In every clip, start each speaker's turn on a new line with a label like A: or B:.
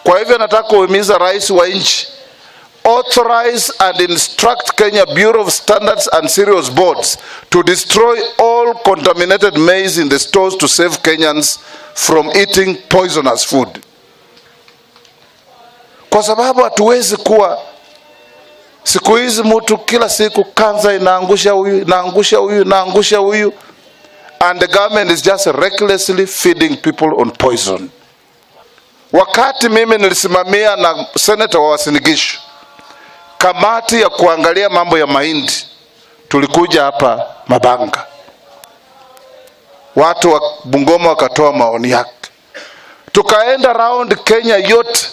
A: Kwa hivyo nataka kuhimiza rais wa nchi, authorize and instruct Kenya Bureau of Standards and Cereals Boards to destroy all contaminated maize in the stores to save Kenyans from eating poisonous food. Kwa sababu hatuwezi kuwa siku hizi mtu kila siku kansa inaangusha huyu, inaangusha huyu, inaangusha huyu, and the government is just recklessly feeding people on poison. Wakati mimi nilisimamia na senator wa Uasin Gishu kamati ya kuangalia mambo ya mahindi, tulikuja hapa Mabanga, watu wa Bungoma wakatoa maoni yake, tukaenda round Kenya yote,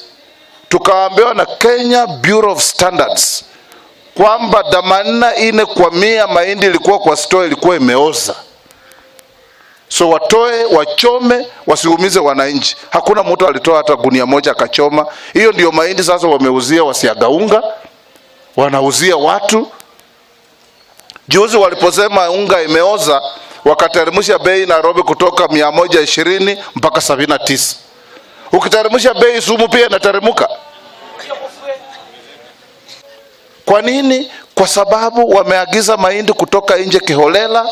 A: tukaambiwa na Kenya Bureau of Standards kwamba 84% mahindi ilikuwa kwa store ilikuwa imeoza, so watoe wachome, wasiumize wananchi. Hakuna mtu alitoa hata gunia moja akachoma. Hiyo ndio mahindi sasa wameuzia wasiaga unga, wanauzia watu. Juzi waliposema unga imeoza, wakateremsha bei Nairobi kutoka 120 mpaka 79. Ukiteremsha bei, sumu pia inateremka. Kwa nini? Kwa sababu wameagiza mahindi kutoka nje kiholela.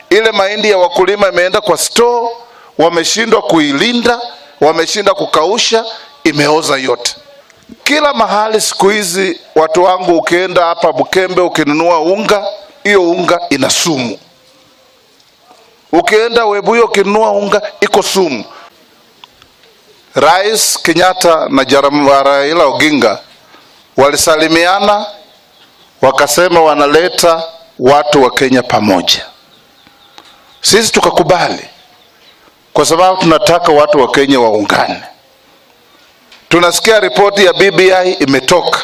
A: Ile mahindi ya wakulima imeenda kwa store, wameshindwa kuilinda, wameshindwa kukausha, imeoza yote. Kila mahali siku hizi, watu wangu, ukienda hapa Bukembe ukinunua unga, hiyo unga ina sumu. Ukienda Webuye ukinunua unga iko sumu. Rais Kenyatta na Raila Odinga walisalimiana, wakasema wanaleta watu wa Kenya pamoja. Sisi tukakubali kwa sababu tunataka watu wa Kenya waungane. Tunasikia ripoti ya BBI imetoka.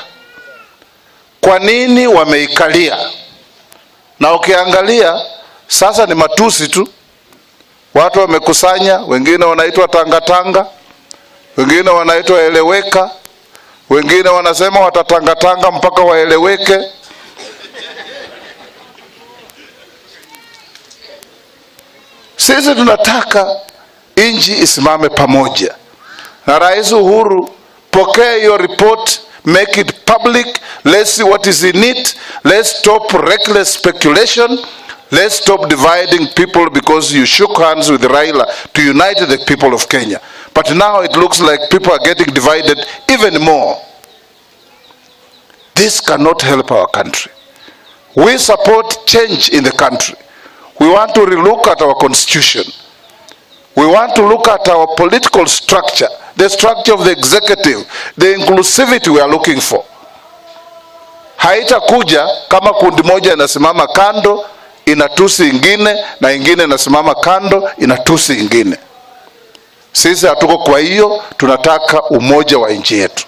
A: Kwa nini wameikalia? Na ukiangalia sasa ni matusi tu, watu wamekusanya, wengine wanaitwa tangatanga, wengine wanaitwa eleweka, wengine wanasema watatangatanga mpaka waeleweke. Sisi tunataka nchi isimame pamoja, na Rais Uhuru, pokea hiyo report, make it public, let's see what is in it, let's stop reckless speculation, let's stop dividing people because you shook hands with Raila to unite the people of Kenya. But now it looks like people are getting divided even more. This cannot help our country. We support change in the country. We want to relook at our constitution. We want to look at our political structure, the structure of the executive, the inclusivity we are looking for. Haitakuja kama kundi moja inasimama kando inatusi ingine na ingine inasimama kando inatusi ingine. Sisi hatuko kwa hiyo, tunataka umoja wa nchi yetu.